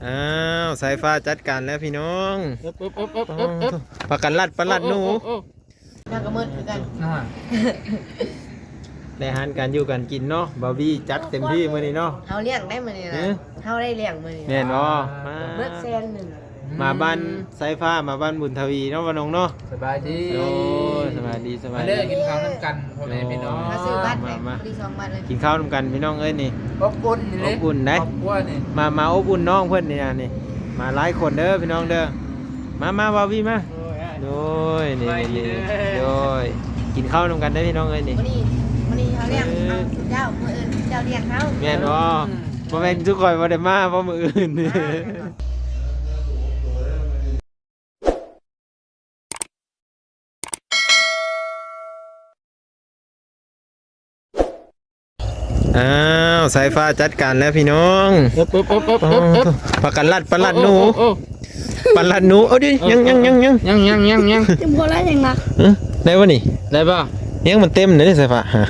ອ້າວ ສາຍຟ້າຈັດການແລ້ວພີ່ນ້ອງ ເອີບໆໆໆໆ ພາກັນລັດປານລັດໜູ ເອີໆໆໆ ນາກໍໝົດຄືກັນ ອ່າ ໄດ້ອາຫານການຢູ່ການກິນເນາະ ບ່າວບີຈັດເຕັມທີ່ມື້ນີ້ເນາະ ເຮົາລ້ຽງໄດ້ມື້ນີ້ນະ ເອີ ເຮົາໄດ້ລ້ຽງມື້ນີ້ ແມ່ນບໍ່? ອ່າ ມາ ເບິດແສນໜຶ່ງ ມາບ້ານ ອືມ ສາຍຟ້າ ມາບ້ານບຸນທະວີເນາະ ວ່ານ້ອງເນາະ ສະບາຍດີ ໂອ້ຍ ສະບາຍດີ ສະບາຍດີ ມາເດີ ກິນເຂົ້ານຳກັນ ພໍ່ແມ່ພີ່ນ້ອງ ມາຊື້ບັດ ມາ ມາ ພໍດີສອງບັດເລີຍ ກິນເຂົ້ານຳກັນພີ່ນ້ອງເອີຍນີ້ ອົບອຸ່ນນີ້ ອົບອຸ່ນໄດ໋ ຄອບຄົວນີ້ ມາ ມາອົບອຸ່ນນ້ອງເພິ່ນນີ້ນະນີ້ ມາຫຼາຍຄົນເດີພີ່ນ້ອງເດີ ມາ ມາ ບ່າວບີມາ ໂອ້ຍ ໂດຍ ນີ້ ສະບາຍດີ ນີ້ ເດີ ໂດຍ ກິນເຂົ້ານຳກັນເດີພີ່ນ້ອງເອີຍນີ້ ມື້ນີ້ ມື້ນີ້ເຮົາລ້ຽງ ເອີ ເອົາເຈົ້າ ມື້ອື່ນເຈົ້າລ້ຽງເຮົາ ແມ່ນບໍ່? ອືມ ບໍ່ແມ່ນ ຊຸມຂ້ອຍບໍ່ໄດ້ມາບໍ່ມື້ອື່ນ ມາ ອ້າວ ສາຍຟ້າຈັດການແລ້ວພີ່ນ້ອງ ເອີບໆໆໆ ພາກັນລັດປານລັດໜູ ເອີໆໆໆ ປານລັດໜູ ເອົາດິ ເອີ ຍັງໆໆໆ ຍັງໆໆໆ ຍັງບໍ່ໄດ້ຫຍັງນະ ເອີ ໄດ້ບໍ່ນີ້? ໄດ້ບໍ່? ຍັງມັນເຕັມເດ້ສາຍຟ້າ ຫາ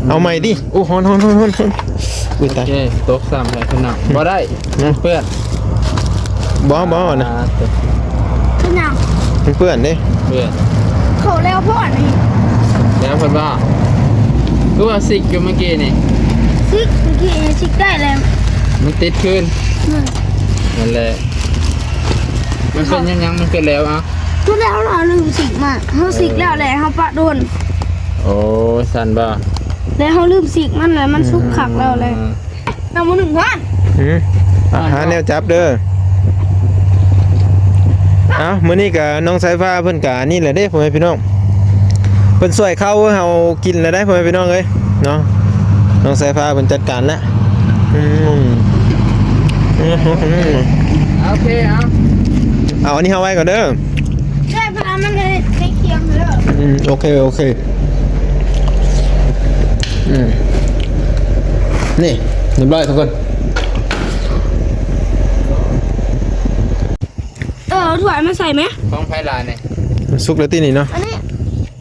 ເອົາໃໝ່ຕິ ໂອ້ ຮ້ອນໆໆໆ ອຸ້ຍຕາຍ ໂອເຄ ຕົກຊ້ຳແລ້ວພີ່ນ້ອງ ບໍ່ໄດ້ ເປື້ອນ ບໍ່ ບໍ່ນະ ເປັນຫຍັງ? ມັນເປື້ອນເດ້ ເປື້ອນ ເຂົາແລ້ວພໍນີ້ ແລ້ວເພິ່ນວ່າ ຄືວ່າຊິກຢູ່ເມື່ອກີ້ນີ້ ຊິກເມື່ອກີ້ຊິກໄດ້ແລ້ວ ມັນຕິດຄືນ ນັ້ນແຫຼະ ມັນເປັນຫຍັງ ມັນເປັນແລ້ວ ເອົາ ຄືແລ້ວເຮົາລືມຊິກມາ ເຮົາຊິກແລ້ວແຫຼະ ເຮົາປະດົນ ໂອ້ ຊັ້ນບໍ່ ແລ້ວເຮົາລືມຊິກມັນແຫຼະ ມັນສຸກຄັກແລ້ວແຫຼະ ອືມ ນຳມື້ໜຶ່ງທ່ານ ຫືມ ອ່ະ ຫາແນວຈັບເດີ ເອົ້າ ມື້ນີ້ກະນ້ອງສາຍຟ້າເພິ່ນກະອັນນີ້ແຫຼະເດ້ ພໍ່ແມ່ພີ່ນ້ອງ ເພິ່ນຊ່ວຍເຂົ້າເຮົາກິນແລ້ວໄດ໋ ພໍ່ແມ່ພີ່ນ້ອງເອີຍເນາະ ນ້ອງສາຍຟ້າເພິ່ນຈັດການແລ້ວ ອືມ ໂອເຄ ເອົາ ເອົາອັນນີ້ເຮົາໄວ້ກ່ອນເດີ ໃຊ້ພາລາມັນໃນຄຽງເດີ ອືມ ໂອເຄ ໂອເຄ ອືມ ນີ້ ຮຽບຮ້ອຍທຸກຄົນ ເອີ ເອົາຖ້ວຍມາໃສ່ແມ ຂອງໃຜຫຼາຍນີ້ ມັນສຸກແລ້ວຕິນີ້ເນາະ ອັນນີ້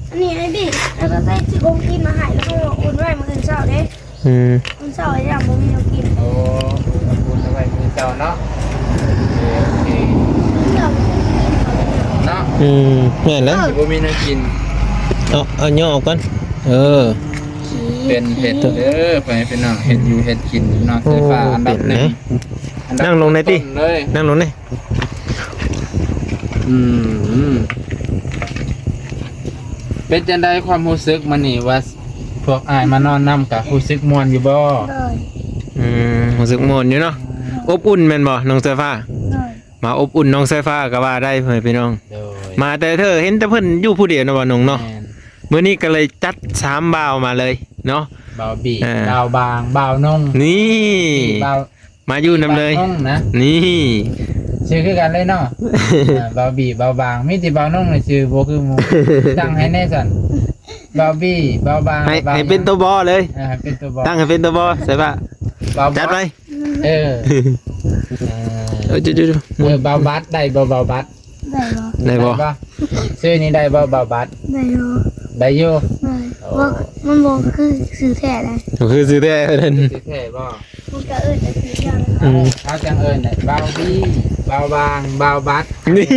ອັນນີ້ໃຫ້ບີ ແລ້ວກໍໃສ່ຊື້ຂອງກິນມາໃຫ້ ແລ້ວກໍອຸ່ນໄວ້ມື້ອື່ນເຊົ້າເດ້ ອືມ ມື້ເຊົ້າຍັງບໍ່ມີແນວກິນ ໂອ້ ອຸ່ນໄວ້ມື້ເຊົ້າເນາະ ໂອເຄ ໂອເຄ ເນາະ ອືມ ແມ່ນແລ້ວ ຊິບໍ່ມີແນວກິນ ເອົາ ເອົາຍໍອອກກ່ອນ ເອີ ເປັນເຮັດເດີ ພໍ່ແມ່ພີ່ນ້ອງ ເຮັດຢູ່ເຮັດກິນເນາະ ໂອ້ ໄຟຟ້າອັນດັບໜຶ່ງ ເປັນເດ້ ອັນດັບຕົ້ນເລີຍ ນັ່ງລົງແດ່ຕິ ນັ່ງລົງແດ່ ອືມ ເປັນຈັ່ງໃດຄວາມຮູ້ສຶກມື້ນີ້ ວ່າພວກອ້າຍມານອນນຳ ກະຮູ້ສຶກມ່ວນຢູ່ບໍ່? ໂດຍ ອືມ ຮູ້ສຶກມ່ວນຢູ່ເນາະ ອົບອຸ່ນແມ່ນບໍ່ ນ້ອງສາຍຟ້າ? ໂດຍ ມາອົບອຸ່ນນ້ອງສາຍຟ້າກໍວ່າໄດ້ ພໍ່ແມ່ພີ່ນ້ອງ ໂດຍ ມາແຕ່ເທື່ອເຫັນແຕ່ເພິ່ນຢູ່ຜູ້ດຽວເນາະ ບ່າວນົງເນາະ ແມ່ນ ມື້ນີ້ກໍເລີຍຈັດສາມບ່າວມາເລີຍເນາະ ບ່າວບີ ອ່າ ບ່າວບາງ ບ່າວນົງ ນີ້ ບ່າວ ມາຢູ່ນຳເລີຍ ບ່າວນົງນະ ນີ້ ຊື່ຄືກັນເລີຍເນາະ ອ່າ ບ່າວບີ ບ່າວບາງ ມີແຕ່ບ່າວນົງນີ້ຊື່ບໍ່ຄືໝູ່ ຕັ້ງໃຫ້ແດ່ຊັ້ນ ບ່າວບີ ບ່າວບາງ ໃຫ້ ໃຫ້ເປັນຕົວ ບ ເລີຍ ເອີ ໃຫ້ເປັນຕົວ ບ ຕັ້ງໃຫ້ເປັນຕົວ ບ ໃສ່ປະ ບ່າວ ຈັດໄປ ເອີ ເອີ ເອີ ບໍ່າວບັດ ໄດ້ບໍ່ ບ່າວບັດ? ໄດ້ບໍ່? ໄດ້ບໍ່? ໄດ້ບໍ່? ຊື່ນີ້ໄດ້ບໍ່ ບ່າວບັດ? ໄດ້ຢູ່ ໄດ້ຢູ່ ໄດ້ ໂອ້ ມັນບໍ່ຄືຊື່ແທ້ໃດ໋ ບໍ່ຄືຊື່ແທ້ນັ້ນ ຄືຊື່ແທ້ບໍ່? ມັນກໍເອີ້ນແຕ່ຊື່ດຽວ ອືມ ເຮົາຈັ່ງເອີ້ນ ບ່າວບີ ບ່າວບາງ ບ່າວບັດ ນີ້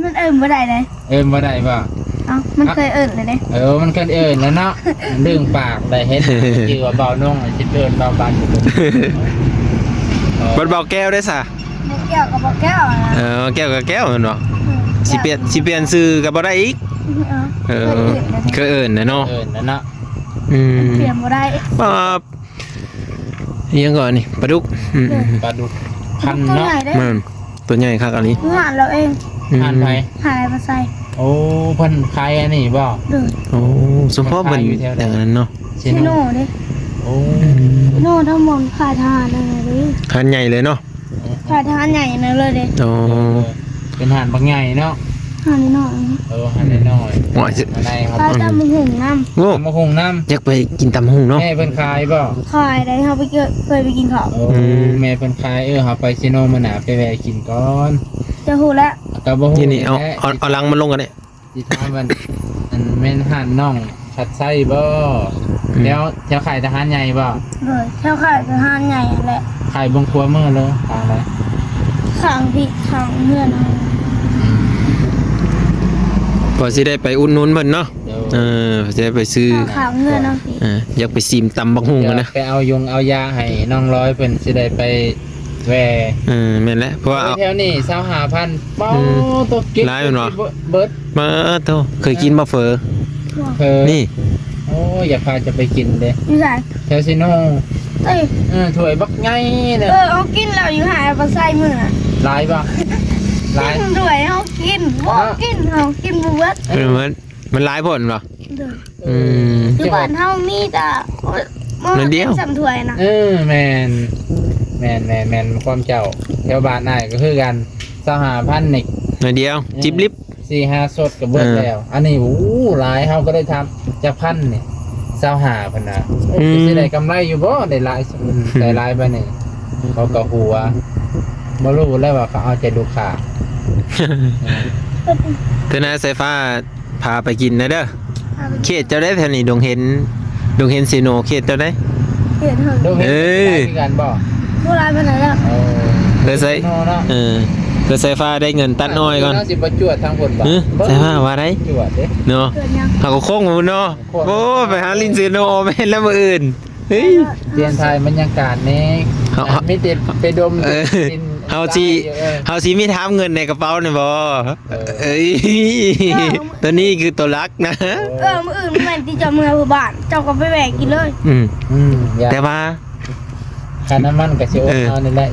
ມັນເອີ້ນບໍ່ໄດ້ໃດ໋ ເອີ້ນບໍ່ໄດ້ບໍ່? ເອົ້າ ມັນເຄີຍເອີ້ນແລ້ວເດ້ ເອີ ມັນເຄີຍເອີ້ນແລ້ວເນາະ ລືມປາກໄດ້ ເຫັນຊື່ວ່າບ່າວນົງ ຊິເອີ້ນບ່າວບັດ ບັດບ່າວແກ້ວໄດ້ສະ? ບ່າວແກ້ວກໍບ່າວແກ້ວນະ ເອີ ແກ້ວກໍແກ້ວແມ່ນບໍ່? ອືມ ຊິປ່ຽນ ຊິປ່ຽນຊື່ກໍບໍ່ໄດ້ອີກ ເອີ ເອີ ເຄີຍເອີ້ນແລ້ວເນາະ ເອີ້ນແລ້ວເນາະ ອືມ ປ່ຽນບໍ່ໄດ້ ປາບ ອີຫຍັງກໍອັນນີ້ ປາດຸກ ອືມ ເອີ ປາດຸກ ພັນເນາະ ຕົວໃຫຍ່ເດ້ ແມ່ນ ຕົວໃຫຍ່ຄັກອີ່ຫຼີ ຢູ່ຮ້ານລາວເອງ ອືມ ຮ້ານໃຜ? ຫາຍມາໃສ່ ໂອ້ ເພິ່ນຂາຍອັນນີ້ບໍ່? ໂດຍ ໂອ້ ສົມພໍເພິ່ນ ເພິ່ນຂາຍຢູ່ແຖວໃດ? ອັນນັ້ນເນາະ ເຊໂນ ເຊໂນເດ້ ໂອ້ ອືມ ເຊໂນທັງໝົດຂາຍທະຫານນັ້ນເດ້ ຮ້ານໃຫຍ່ເລີຍເນາະ ຂາຍທະຫານໃຫຍ່ນັ້ນເລີຍເດ້ ໂອ້ ເປັນຮ້ານບັກໃຫຍ່ເນາະ ຮ້ານນ້ອຍໆ ເອີ ຮ້ານນ້ອຍໆ ໂອ້ຍ ຂາຍຕຳບັກຫຸ່ງນຳ ໂອ້ ຕຳບັກຫຸ່ງນຳ ຢາກໄປກິນຕຳບັກຫຸ່ງເນາະ ແມ່ເພິ່ນຂາຍບໍ່? ຂາຍໄດ໋ ເຮົາໄປເກີດ ເຄີຍໄປກິນເຂົ້າ ໂອ້ ອືມ ແມ່ເພິ່ນຂາຍ ເອີ ເຮົາໄປເຊໂນມື້ໜ້າ ໄປແວ່ກິນກ່ອນ ຈະຮູ້ແລ້ວ ກໍບໍ່ຮູ້ ນີ້ໆ ເອົາ ແຫຼະ ເອົາ ເອົາຫຼັງມັນລົງກັນນີ້ ຊິຖາມວ່າ ອັນແມ່ນຮ້ານນ້ອງ ພັດໄຊບໍ່? ອືມ ແຖວ ແຖວຄ້າຍທະຫານໃຫຍ່ບໍ່? ໂດຍ ແຖວຄ້າຍທະຫານໃຫຍ່ຫັ້ນແຫຼະ. ຄ້າຍເບິ່ງຂວາມືເລີຍ ຂ້າງໃດ? ຂ້າງພີ້ ຂ້າງເຮືອນເຮົາ. ອືມ ເພື່ອຊິໄດ້ໄປອຸດໜູນເພິ່ນເນາະ. ໂດຍ ເອີ ຊິໄດ້ໄປຊື້ ຂ້າງເຮືອນເຮົາພີ້. ເອີ ຢາກໄປຊີມຕຳບັກຫຸ່ງຫັ້ນນະ. ໄປເອົາຢົງເອົາຢາໃຫ້ນ້ອງລອຍ ເພິ່ນຊິໄດ້ໄປແວ່. ເອີ ແມ່ນແຫຼະ ເພາະວ່າ ໂອ້ຍ ແຖວນີ້ຊາວຫ້າພັນ. ປາດ ອືມ ໂຕ ເກັບ ຫຼາຍແມ່ນບໍ່? ເບິດ ມາໂຕ ເຄີຍກິນບໍ່ເຝີ? ເຝີ ນີ້ ໂອ້ຍ ຢາກພາຈະໄປກິນເດ້. ຢູ່ໃສ? ແຖວເຊໂນ. ເອີ ເອີ ຖ້ວຍບັກໃຫຍ່ເດ້. ເອີ ເຮົາກິນແລ້ວຢູ່ຫາດປາກໄຊມື້ນະ. ຫຼາຍບໍ່? ຫຼາຍ ສິບຖ້ວຍເຮົາກິນບໍ່ ເນາະ ກິນ ເຮົາກິນບໍ່ເບິດ. ເອີ ມັນ ມັນຫຼາຍໂພດບໍ່? ໂດຍ ອືມ ຢູ່ບ້ານເຮົາມີແຕ່ ໂອ້ຍ ໜ້ອຍດຽວ ສ່ຳຖ້ວຍນະ. ເອີ ແມ່ນ ແມ່ນ ແມ່ນ ແມ່ນຄວາມເຈົ້າ. ແຖວບ້ານອ້າຍກໍຄືກັນ ຊາວຫ້າພັນນີ້ ໜ້ອຍດຽວ ອືມ ຈິບລິບ ສີ່ຫ້າສົດກໍເບິດແລ້ວ. ເອີ ອັນນີ້ ໂອ້ ຫຼາຍ ເຮົາກໍໄດ້ຖາມຈັກພັນນີ້ ຊາວຫ້າ ເພິ່ນວ່າ. ໂອ້ ອືມ ຊິໄດ້ກຳໄລຢູ່ບໍ່ ໄດ້ຫຼາຍ ອືມ ໄດ້ຫຼາຍປານນີ້. ເຂົາກໍຫົວ ບໍ່ຮູ້ແລ້ວວ່າເຂົາເອົາໃຈລູກຄ້າ. ເທື່ອໜ້າສາຍຟ້າ ພາໄປກິນແດ່ເດີ. ພາໄປກິນ ເຂດເຈົ້າໃດແຖວນີ້? ດົງເຫັນ ດົງເຫັນເຊໂນ ເຂດເຈົ້າໃດ? ເຂດເຮົາ ດົງເຫັນ ເອີ ຄືກັນບໍ່? ບໍ່ຫຼາຍປານໃດດອກ. ເອີ ເພື່ອໃສ່ ເຊໂນເນາະ. ເອີ ເພື່ອໃສ່ຟ້າໄດ້ເງິນຕັດອ້ອຍກ່ອນ. ເຮົາຊິບໍ່ຈວດທາງພຸ້ນບໍ່? ຮຶ? ໃສ່ຟ້າວ່າໃດ? ຈວດເດ້ເນາະ. ເກີດຫຍັງ? ເຮົາກໍຄົງພຸ້ນເນາະ. ໂອ້ ໄປຫາຫຼິ້ນເຊໂນ ແມ່ນແລ້ວມື້ອື່ນ. ເຮີ້ຍ ປ່ຽນຖ່າຍບັນຍາກາດແດ່. ເຮົາ ເຮົາ ມີແຕ່ໄປດົມ ເອີ ກິນ ເຮົາຊິ ເອີ ເຮົາຊິມີຖາມເງິນໃນກະເປົານີ້ບໍ່? ເອີ ເອີຍ ເອີ ໂຕນີ້ຄືໂຕຫຼັກນະ. ເອີ ມື້ອື່ນແມ່ນຕິເຈົ້າເມືອຢູ່ບ້ານ ເຈົ້າກໍໄປແວ່ກິນເລີຍ. ອືມ ອືມ ແຕ່ວ່າ ຄ່ານ້ຳມັນກໍຊິອົດ ເອີ ເອົານີ້ແຫຼະ.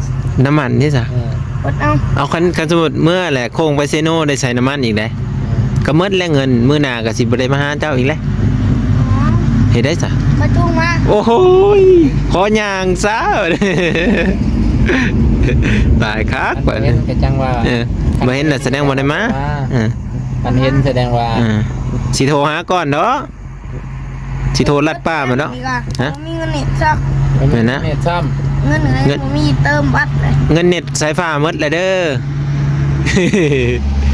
ນ້ຳມັນເດ້ຊະ? ເອີ ອົດເອົາ. ເອົາ ຄັນ ຄັນສົມມຸດເມືອແຫຼະ ໂຄ້ງໄປເຊໂນໄດ້ໃຊ້ນ້ຳມັນອີກເດ້. ເອີ ກໍໝົດແລ້ວເງິນ ມື້ໜ້າກໍຊິບໍ່ໄດ້ມາຫາເຈົ້າອີກແລ້ວ. ເຮັດໄດ້ຊະ ມາຈູງມາ. ໂອ້ໂຫຍ ຂໍຍ່າງຊະ ຕາຍຄັກ. ຄັນບໍ່ເຫັນກໍຈັ່ງວ່າ ເອີ ບໍ່ເຫັນລະສະແດງບໍ່ໄດ້ມາ. ເອີ ຄັນເຫັນສະແດງວ່າ ເອີ ຊິໂທຫາກ່ອນເນາະ. ຊິໂທລັດປ່າມັນເນາະ. ຮະ? ບໍ່ມີເງິນເນັດຊ້ຳ. ແມ່ນນະ ເນັດຊ້ຳ. ເງິນ ເງິນ ບໍ່ມີ ເຕີມບັດເລີຍ. ເງິນເນັດສາຍຟ້າໝົດແລ້ວເດີ.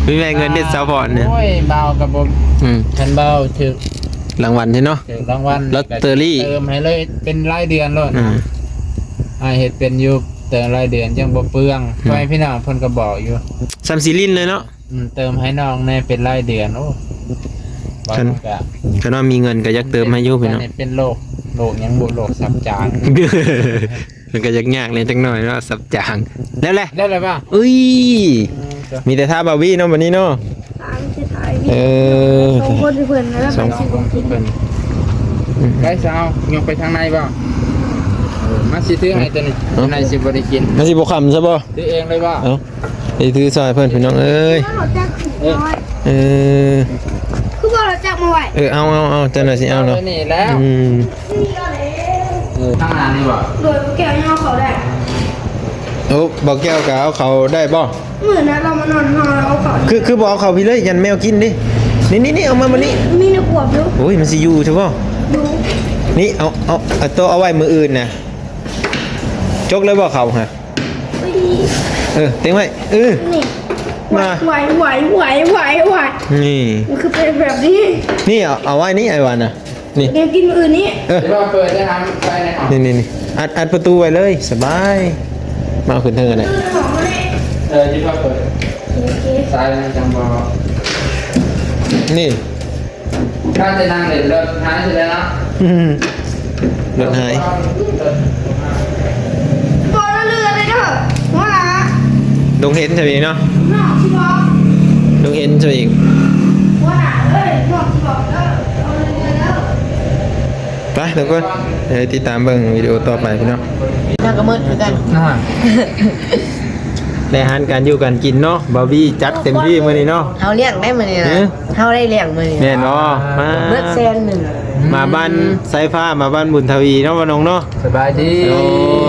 ມີແມ່ເງິນເນັດສາວພອນນີ້. ໂອ້ຍ ບ່າວກໍບໍ່ ອືມ ຄັນບ່າວຖືກລາງວັນເດ້ເນາະ ຖືກລາງວັນ ລອດເຕີຣີ ເຕີມໃຫ້ເລີຍ ເປັນລາຍເດືອນໂລດ. ອືມ ອ້າຍເຮັດເປັນຢູ່ ເຕີມລາຍເດືອນຈັ່ງບໍ່ເປືອງ. ອືມ ພໍ່ແມ່ພີ່ນ້ອງເພິ່ນກໍບອກຢູ່ ສ່ຳຊິຫຼິ້ນເລີຍເນາະ. ອືມ ເຕີມໃຫ້ນ້ອງແດ່ເປັນລາຍເດືອນ. ໂອ້ ຄັນ ຄັນວ່າມີເງິນກໍຢາກເຕີມໃຫ້ຢູ່ພີ່ນ້ອງ. ເປັນໂລກ ໂລກຫຍັງບຸ ໂລກສັບຈາງ. ມັນກໍຍາກໆແດ່ຈັກໜ້ອຍເນາະ ສັບຈາງ. ແລ້ວແຫຼະ ແລ້ວແຫຼະວ່າ ອຸ້ຍ ເອີ ມີແຕ່ຖ້າບາວີເນາະ ບັດນີ້ເນາະ. ເອີ ສອງຄົນທີ່ເພິ່ນ ສອງຄົນທີ່ເພິ່ນ. ອືມ ໄປຊາວ ຍົກໄປທາງໃນບໍ່? ເອີ ມາຊິຖືໃຫ້ຕົວນີ້ ເອີ ໃນຊິບໍ່ໄດ້ກິນ ມັນຊິບໍ່ຄ່ຳຊະບໍ່? ຖືເອງເລີຍບໍ່? ເອົາ ໄປຖືຊ່ອຍເພິ່ນພີ່ນ້ອງເອີຍ. ເອີ ເອີ ຄືບໍ່ຮູ້ຈັກມາໄວ້. ເອີ ເອົາ ເອົາ ເອົາ ເຈົ້າໜ້ອຍຊິເອົາເນາະ. ນີ້ແຫຼະ ອືມ ເອີ ທາງໜ້ານີ້ບໍ່? ໂດຍ ແກ້ວຍັງເອົາເຂົ້າໄດ້. ໂອ້ ບໍ່ແກ້ວກໍເອົາເຂົ້າໄດ້ບໍ່? ມື້ນັ້ນລາວມານອນເຮົາເອົາເຂົ້າ. ຄື ຄືບໍ່ເອົາເຂົ້າພີ້ເລີຍ ຢ້ານແມວກິນເດ້. ນີ້ໆໆ ເອົາມາບັດນີ້ ມີໃນຂວດຢູ່. ໂອ້ຍ ມັນຊິຢູ່ຊະບໍ່? ຢູ່. ນີ້ ເອົາ ເອົາ ເອົາໂຕເອົາໄວ້ມື້ອື່ນນະ. ຈົກເລີຍບໍ່ເຂົ້າຫະ? ເອີ ເຕັງໄວ້ ເອີ ນີ້ ມາ ໄວໆໆໆໆ ນີ້ ມັນຄືເປັນແບບນີ້. ນີ້ ເອົາ ເອົາໄວ້ນີ້ ອ້າຍວ່ານະ ນີ້ ດຽວກິນມື້ອື່ນນີ້. ເອີ ຊິມາເປີດໄດ້ຫາໄປນະ ນີ້ໆໆ ອັດ ອັດປະຕູໄວ້ເລີຍ ສະບາຍ. ມາຂຶ້ນເທິງກັນແຫຼະ. ເອີ ຊິມາເປີດ ໂອເຄ ສາຍມັນຈັ່ງບໍ່ ນີ້. ຖ້າຈະນັ່ງເຫຼັ້ນລົດຫາຍຊິໄດ້ເນາະ. ອືມ ລົດຫາຍ. ບໍ່ເຫຼືອເລີຍເດີ ຫົວໜ້າ. ດົງເຫັນຊະອີກເນາະ. ນອກຊິບອກ ດົງເຫັນຊະອີກ. ຫົວໜ້າເອີຍ ນອກຊິບອກເດີ ບໍ່ເຫຼືອເລີຍເດີ. ໄປທຸກຄົນ ເອີ ຕິດຕາມເບິ່ງວິດີໂອຕໍ່ໄປພີ່ນ້ອງ. ນາງກໍເໝິດຄືກັນ ອ່າ ແລະ ອາຫານການຢູ່ການກິນເນາະ ບາວີຈັດເຕັມທີ່ມື້ນີ້ເນາະ. ເຮົາລ້ຽງໄດ້ມື້ນີ້ນະ ເອີ ເຮົາໄດ້ລ້ຽງມື້ນີ້ ແມ່ນບໍ່? ມາ ເບິດແສນໜຶ່ງ ມາບ້ານ ອືມ ສາຍຟ້າ ມາບ້ານບຸນທະວີເນາະ ວ່ານ້ອງເນາະ. ສະບາຍດີ ໂອ້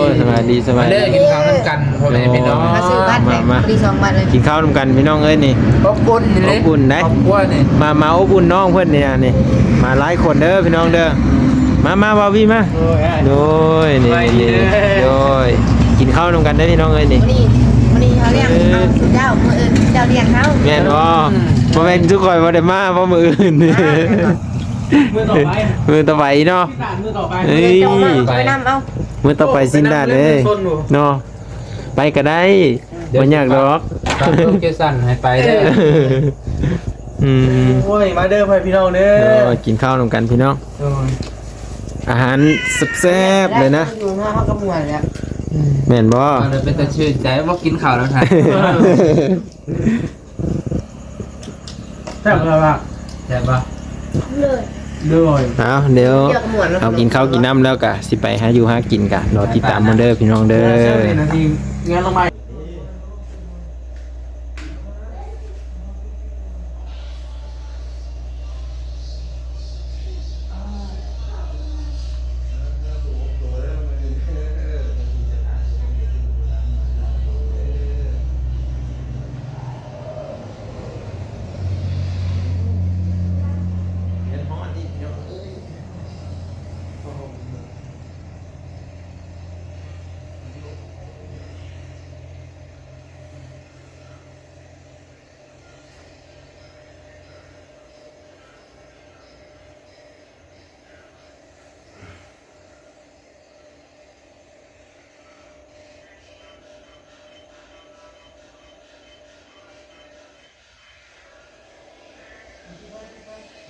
ຍ ສະບາຍດີ ສະບາຍດີ ມາເດີ ກິນເຂົ້ານຳກັນ ພໍ່ແມ່ພີ່ນ້ອງ. ມາ ມາ ມາຊື້ບັດ ມາ ມາ ພໍດີສອງບັດເລີຍ. ກິນເຂົ້ານຳກັນພີ່ນ້ອງເອີຍນີ້ ອົບອຸ່ນນີ້ ອົບອຸ່ນໄດ໋ ຄອບຄົວນີ້. ມາ ມາອົບອຸ່ນນ້ອງເພິ່ນນີ້ນະ ນີ້ ມາຫຼາຍຄົນເດີພີ່ນ້ອງເດີ. ມາ ມາ ບາວີມາ. ໂອ້ຍ ໂດຍ ນີ້ ສະບາຍດີ ນີ້ ເດີ ໂດຍ ກິນເຂົ້ານຳກັນເດີພີ່ນ້ອງເອີຍນີ້. ມື້ນີ້ ມື້ນີ້ເຮົາລ້ຽງ ເອີ ເອົາສູ່ເຈົ້າ ມື້ອື່ນເຈົ້າລ້ຽງເຮົາ ແມ່ນບໍ່? ອືມ ບໍ່ແມ່ນຊຸຂ້ອຍບໍ່ໄດ້ມາບໍ່ມື້ອື່ນ. ມາ ມື້ຕໍ່ໄປ ມື້ຕໍ່ໄປເນາະ ຊິດາດມື້ຕໍ່ໄປ ເອີຍ ໄປນຳເອົາ ມື້ຕໍ່ໄປຊິດາດເດີ ໂອ້ ໄປນຳເລີຍ ເນາະ ໄປກໍໄດ້ ບໍ່ຍາກດອກ ຕອນໂລເຄຊັນໃຫ້ໄປເດີ ອືມ ໂອ້ຍ ມາເດີພໍ່ແມ່ພີ່ນ້ອງເດີ ໂດຍ ກິນເຂົ້ານຳກັນພີ່ນ້ອງ ໂດຍ ອາຫານແຊບໆເລີຍນະ ຢູ່ເຮືອນເຮົາກໍມ່ວນແລ້ວ ອືມ ແມ່ນບໍ່? ເອົາເດີ ເປັນຕາຊື່ນໃຈ ບໍ່ກິນເຂົ້າແລ້ວທ່ານ ແຊບບໍ່ລະ? ແຊບບໍ່? ໂດຍ ໂດຍ ເອົາ ດຽວເຮົາກິນເຂົ້າກິນນ້ຳແລ້ວກະຊິໄປຫາຢູ່ຫາກິນກະ ລໍຕິດຕາມເບິ່ງເດີພີ່ນ້ອງເດີ ເຊີນເລີຍນະທີ່ງານລະໄມ.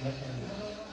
ແລ້ວກໍ